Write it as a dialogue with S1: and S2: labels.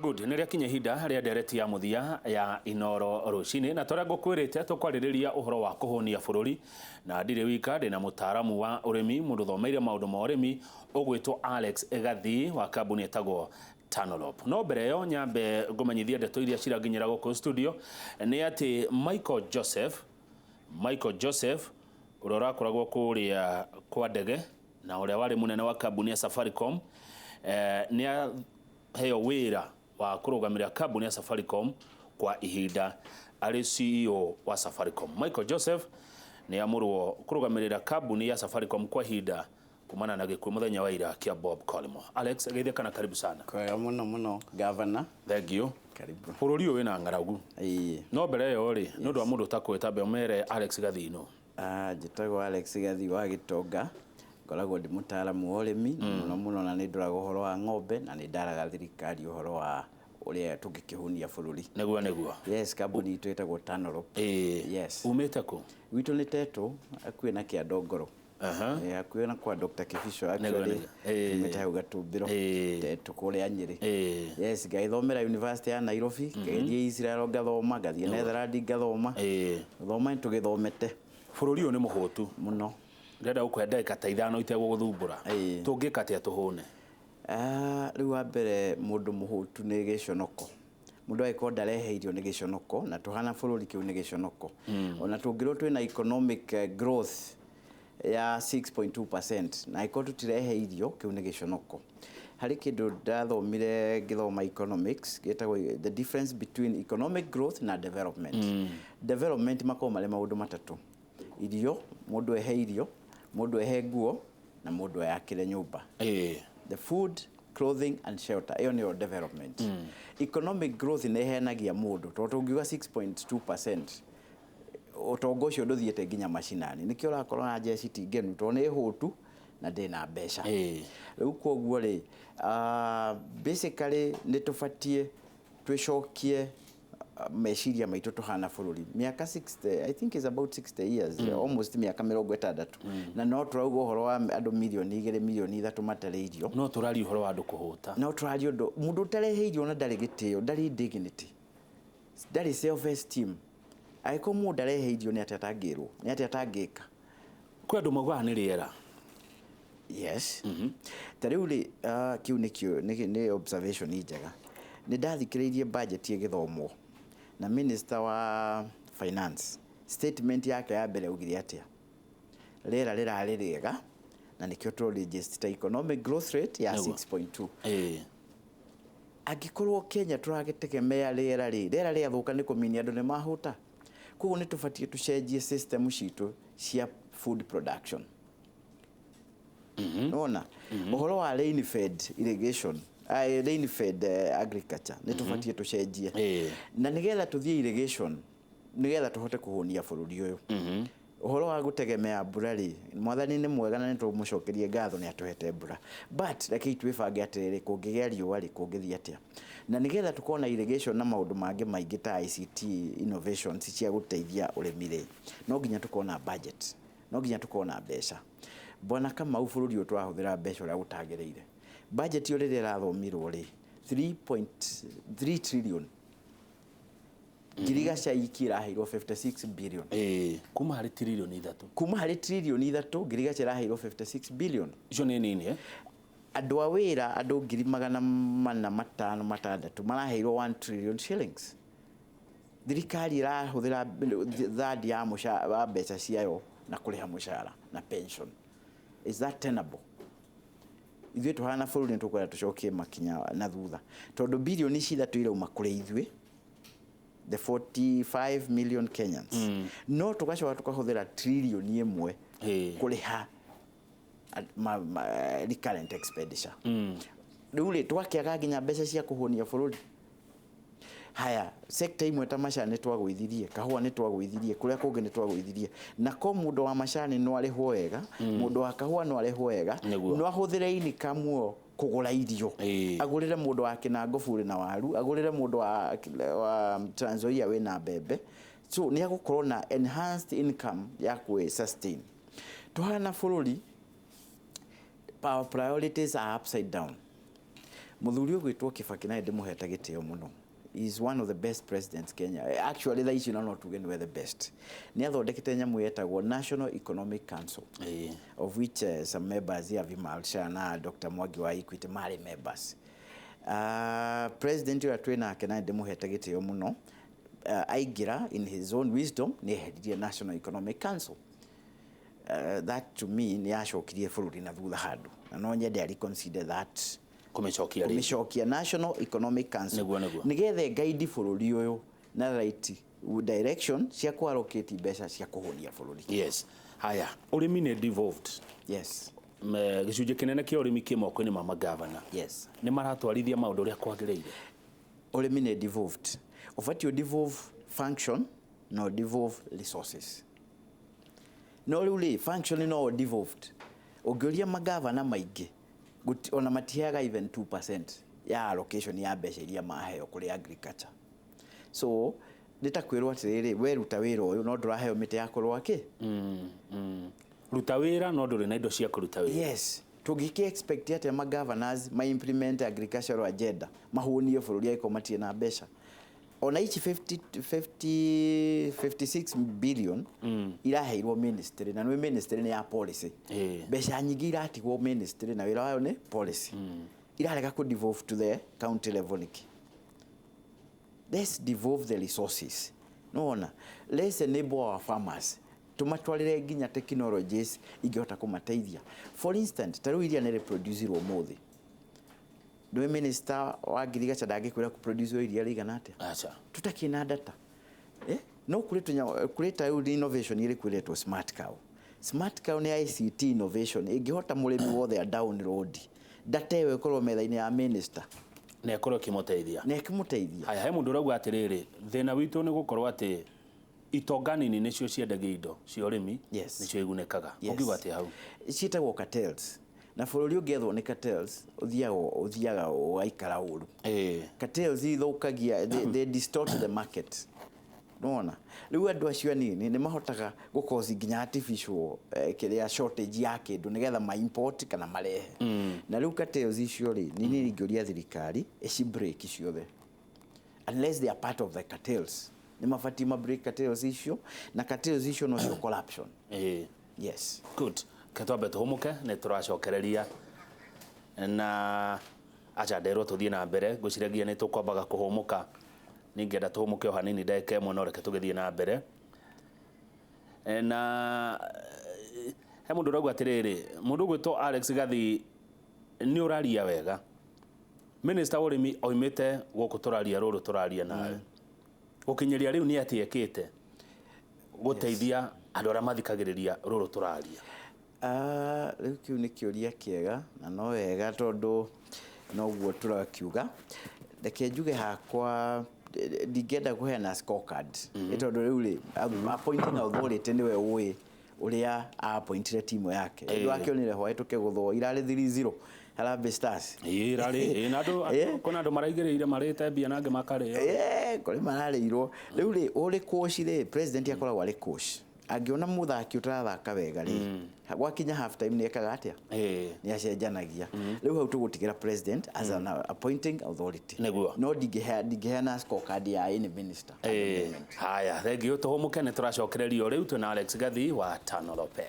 S1: Good. Nĩ rĩakinya ihinda rĩa ndereti ya mũthia ya Inoro rũcinĩ, na torĩa ngũkwĩrĩte tũkwarĩrĩria ũhoro wa kũhũnia bũrũri, na ndirĩ wika, ndĩna mũtaaramu wa ũrĩmi, mũndũ ũthomeire maũndũ ma ũrĩmi ũgwĩtwo Alex Gathii wa kambuni ĩtagwo Tanolop. No mbere ĩyo nyambe ngũmenyithie ndeto iria ciranginyĩra gũkũ studio nĩ atĩ Michael Joseph ũrĩa ũrakoragwo kũrĩa kwa ndege na ũrĩa warĩ mũnene wa kambuni ya Safaricom, nĩ aheo wĩra wa kũrũgamĩrĩra kambuni ya Safaricom kwa ihinda arĩ CEO wa Safaricom. Michael Joseph nĩ amũrwo kũrũgamĩrĩra kambuni ya Safaricom kwa ihinda kumana na gĩkuũ mũthenya wa ira kĩa Bob Collymore. Alex, geithĩka na karibu sana.
S2: Kwega mũno mũno, gavana.
S1: Thank you.
S2: Karibu.
S1: Bũrũri ũyũ wĩna ng'aragu. No mbere ĩyo rĩ, nĩ ũndũ wa mũndũ ũtakwĩta mbe ũmere Alex Gathino.
S2: Ah, njĩtagwo Alex Gathii wa Gĩtonga, ngoragwo ndĩ mũtaaramu wa ũrĩmi mũno mũno, na nĩ ndoraga ũhoro wa ng'ombe na nĩ ndaraga thirikari ũhoro wa ũrĩa tũngĩkĩhũnia bũrũri.
S1: Nĩguo.
S2: Yes, kambuni itũ ĩtagwo Tanolop. Yes.
S1: Umĩte kũ?
S2: Gwitũ nĩ Tetũ, hakuhĩ na Kĩandongoro. Hakuhĩ na kwa Dr. Kibicho actually. Tumĩte hau Gatumbĩro. Tetũ kũrĩa Nyĩrĩ. Yes, ngagĩthomera University ya Nairobi, ngagĩthiĩ Israel ngathoma, ngathiĩ Netherlands ngathoma. Gũthoma nĩ tũgĩthomete.
S1: Bũrũri ũyũ nĩ mũhũtu.
S2: Mũno.
S1: Ndĩrenda gũkũhe ndagĩka ta 5 itegũgũthumbũra. Tũngĩka atĩa tũhũne?
S2: Ah, rĩu wa mbere, mũndũ mũhũtu nĩ gĩconoko. Mũndũ angĩkorwo ndarehe irio nĩ gĩconoko, na tũhana bũrũri kĩu nĩ gĩconoko. Ona tũngĩrwo twĩna economic growth ya 6.2% na angĩkorwo tũtirehe irio, kĩu nĩ gĩconoko. Harĩ kĩndũ ndathomire ngĩthoma economics gĩtagwo the difference between economic growth na development. Development makoragwo marĩ maũndũ matatũ: irio, mũndũ ehe irio, mũndũ ehe nguo na mũndũ eyakĩre nyũmba. The food, clothing and shelter, ĩyo nĩyo development. Economic growth nĩ ĩheanagia mũndũ, tondũ tũngiuga 6.2%, ũtonga ũcio ndũthiĩte nginya macinani. Nĩkĩo ũrakora na njeci ti ngenu, tondũ nĩ hũtu na ndĩ na mbeca. Rĩu koguo rĩ, basically nĩ tũbatiĩ twĩcokie meciria maitũ tũhana bũrũri mĩaka 60, I think is about 60 years, almost mĩaka 60, na no tũrauga ũhoro wa andũ mirioni 2, mirioni 3 matarĩ irio.
S1: No tũraria ũhoro wa andũ kũhũta.
S2: No tũraria ũndũ mũndũ ũtarehe irio na ndarĩ gĩtĩo, ndarĩ dignity, ndarĩ self esteem. Angĩkorwo mũndũ ndarehe irio, nĩ atĩa atangĩrwo? Nĩ atĩa atangĩka?
S1: Kwĩ andũ maugaga nĩ rĩera.
S2: Yes, ta rĩu rĩ, kĩu nĩkĩo nĩ observation njega. Nĩ ndathikĩrĩirie budget ĩgĩthomwo na minister wa finance. Statement yake ya mbere augire atĩa? Rĩera rĩrarĩ rĩega na nĩkĩo tũ register economic growth rate ya 6.2. Angĩkorwo Kenya tũragĩtegemea rĩera rĩ, rĩera rĩathũka nĩ kũminia andũ nĩ mahũta. Koguo nĩ tũbatiĩ tũcenjie system citũ cia food production. Nona ũhoro wa rain fed irrigation, rain fed agriculture, nĩ tũbatiĩ tũcenjie na nĩgetha tũthiĩ irrigation, nĩgetha tũhote kũhũnia bũrũri ũyũ. Ũhoro wa gũtegemea mbura rĩ, Mwathani nĩ mwega na nĩ tũmũcokerie ngatho nĩ atũhete mbura, but rekei twĩbange atĩrĩrĩ, kũngĩgĩa riũa rĩ, kũngĩthiĩ atĩa? Na nĩgetha tũkorwo na irrigation na maũndũ mangĩ maingĩ ta ICT innovations cia gũteithia ũrĩmi rĩ, no nginya tũkorwo na budget, no nginya tũkorwo na mbeca. Bwana Kamau, bũrũri ũyũ tũrahũthĩra mbeca ũrĩa gũtagĩrĩire. Budget ĩyo rĩrĩa ĩrathomirwo rĩ, 3.3 trillion, Ngirigaca iki ĩraheirwo 56 billion.
S1: Ĩĩ, kuma harĩ tiririoni 3.
S2: Kuma harĩ tiririoni 3, Ngirigaca ĩraheirwo 56 billion.
S1: Icio nĩ nini, eh?
S2: Andũ a wĩra, andũ 456,000 maraheirwo 1 trillion shillings. Thirikari ĩrahũthĩra third ya wa mbeca ciayo na kũrĩha mũcara na pension. Is that tenable? Ithuĩ tũhana bũrũri nĩ tũkwenda tũcokie makinya na thutha, tondũ birioni ici ithatũ irauma kũrĩ ithuĩ, the 45 million Kenyans, no tũgacoka tũkahũthĩra tririoni 1 kũrĩha recurrent expenditure. Rĩu rĩ, twakĩaga nginya mbeca cia kũhũnia bũrũri. Haya, sector imwe ta macani nĩ twagũithirie, kahũa nĩ twagũithirie, kũrĩa kũngĩ nĩ twagũithirie, na ko mũndũ wa macani no arĩhwo wega, mũndũ wa kahũa no arĩhwo wega, no ahũthĩre income ĩyo kũgũra irio, agũrĩre mũndũ wa Kinangop na waru, agũrĩre mũndũ wa Trans Nzoia wĩna mbembe. So nĩ agũkorwo na enhanced income ya kwĩ sustain. Tũhana bũrũri, our priorities are upside down. Mũthuri ũgwĩtwo Kibaki naye ndĩmũhete gĩtĩo mũno. He is one of the best presidents Kenya. Actually thaa ici no tuge nĩwe the best. Nĩ athondekete nyamũ yetagwo National Economic Council, of which some members here, Vimal Shah na Dr. Mwangi wa Equity, marĩ members. President ũrĩa twĩ nake naye ndĩmũhete gĩtĩo mũno, aingĩra, in his own wisdom nĩ eheririe National Economic Council. That to me nĩ yacokirie bũrũri na thutha handũ, na no nyende a reconsider that.
S1: Kũmĩcokia rĩngĩ.
S2: Kũmĩcokia National Economic Council.
S1: Nĩguo.
S2: Nĩgetha ĩguide bũrũri ũyũ na right direction cia kũ-allocate mbeca cia kũhũnia bũrũri.
S1: Yes, haya, ũrĩmi nĩ devolved. Gĩcunjĩ kĩnene kĩa ũrĩmi kĩ moko-inĩ ma magavana. Nĩ maratwarithia maũndũ ũrĩa kwagĩrĩire?
S2: Ũrĩmi nĩ devolved, ũbatiĩ devolve function no devolve resources. No rĩu rĩ, function no devolved, ũngĩũria magavana maingĩ ona matiheaga even 2% ya allocation ya mbeca iria maheo kũrĩ agriculture. So nĩ ta kwĩrwo atĩrĩrĩ, we ruta wĩra ũyũ no ndũraheo mĩtĩ ya kũrũa kĩ.
S1: Ruta wĩra no ndũrĩ na indo cia kũruta wĩra.
S2: Yes, tũngĩkĩ expect atĩa ma governors ma implement agricultural agenda mahũnie bũrũri angĩkorwo matirĩ na mbeca? Ona ici 50, 50, 56 billion iraheirwo ministry, na nĩ ministry nĩ ya policy. Mbeca nyingĩ iratigwo ministry na wĩra wayo nĩ policy. Irarega kũ devolve to the county level nĩkĩ? Let's devolve the resources. Nona let's enable our farmers, tumatwarire nginya technologies ingĩhota kũmateithia. For instance, ta rĩu iria nĩ rĩproducirwo ũmũthĩ, nĩwe minister wa ngirigaca ndangĩkwĩra kũproduce iria rĩigana atĩa.
S1: Aca.
S2: Tũtakĩ na data, eh? No kũrĩ kũrĩ ta rĩu innovation ĩrĩ kwĩretwo smart cow. Smart cow nĩ ICT innovation ĩngĩhota mũrĩmi wothe a download data ĩyo, ĩkorwo metha-inĩ ya minister
S1: na ĩkorwo ĩkĩmũteithia.
S2: Na ĩkĩmũteithia.
S1: Haya, he mũndũ ũrauga atĩrĩrĩ, thĩna witũ nĩ gũkorwo atĩ itonga nini nĩcio ciendagia indo cia ũrĩmi, nĩcio igunĩkaga. Ũngiuga atĩa hau?
S2: Ciĩtagwo cartels, na bũrũri ũngĩethwo nĩ cartels ũthiaga ũgaikara ũru. Cartels ithũkagia, they distort the market. Nona rĩu andũ acio anini nĩ mahotaga gũkosi nginya artificial kĩrĩa shortage ya kĩndũ nĩgetha ma import kana marehe. Na rĩu cartels icio rĩ, nĩ niĩ ingĩũria thirikari ĩci break ciothe unless they are part of the cartels. Nĩ mabatiĩ ma break cartels icio, na cartels icio nocio corruption. Yes.
S1: Good, ke twambe tũhũmũke, nĩ tũracokereria na acha nderwo tũthiĩ na mbere. Ngwĩciragia nĩ tũkwambaga kũhũmũka, ningĩenda tũhũmũke o hanini ndagĩka ĩmwe, no reke tũgĩthiĩ na mbere. Na he mũndũ ũrauga atĩrĩrĩ, mũndũ ũgwĩtwo Alex Gathi, nĩ ũraria wega. Minister wa ũrĩmi oimĩte gũkũ tũraria rũrũ tũraria nawe, gũkinyĩria rĩu nĩ atĩ ekĩte gũteithia andũ arĩa mathikagĩrĩria rũrũ tũraria?
S2: Ah, rĩu kĩu nĩ kĩũria kĩega na no wega tondũ noguo tũrakiuga. Reke njuge hakwa, ndingĩenda kũheana scorecard nĩ tondũ rĩu rĩ, appointing authority nĩwe ũĩ ũrĩa appointire timu yake. Ũndũ akĩonire hwaĩ tũkĩgũthwo irarĩ 3-0 Harambee Stars.
S1: Ĩĩ, ĩrarĩ ĩĩ, na andũ kwĩna andũ maraigĩrĩire marĩte mbia na angĩ makarĩo.
S2: Kũrĩ mararĩirwo. Rĩu rĩ, ũrĩ coach rĩ, president akoragwo arĩ coach, angĩona mũthaki ũtarathaka wega rĩ, gwakinya half time nĩ ekaga atĩa? Nĩ acenjanagia. Rĩu hau tũgũtigĩra president as an appointing authority. No ndingĩheana scorecard ya any minister at the moment.
S1: Haya, thengiũ, tũhũmũke, nĩ tũracokererio rĩu. Twĩna Alex Gathi wa Tanolope.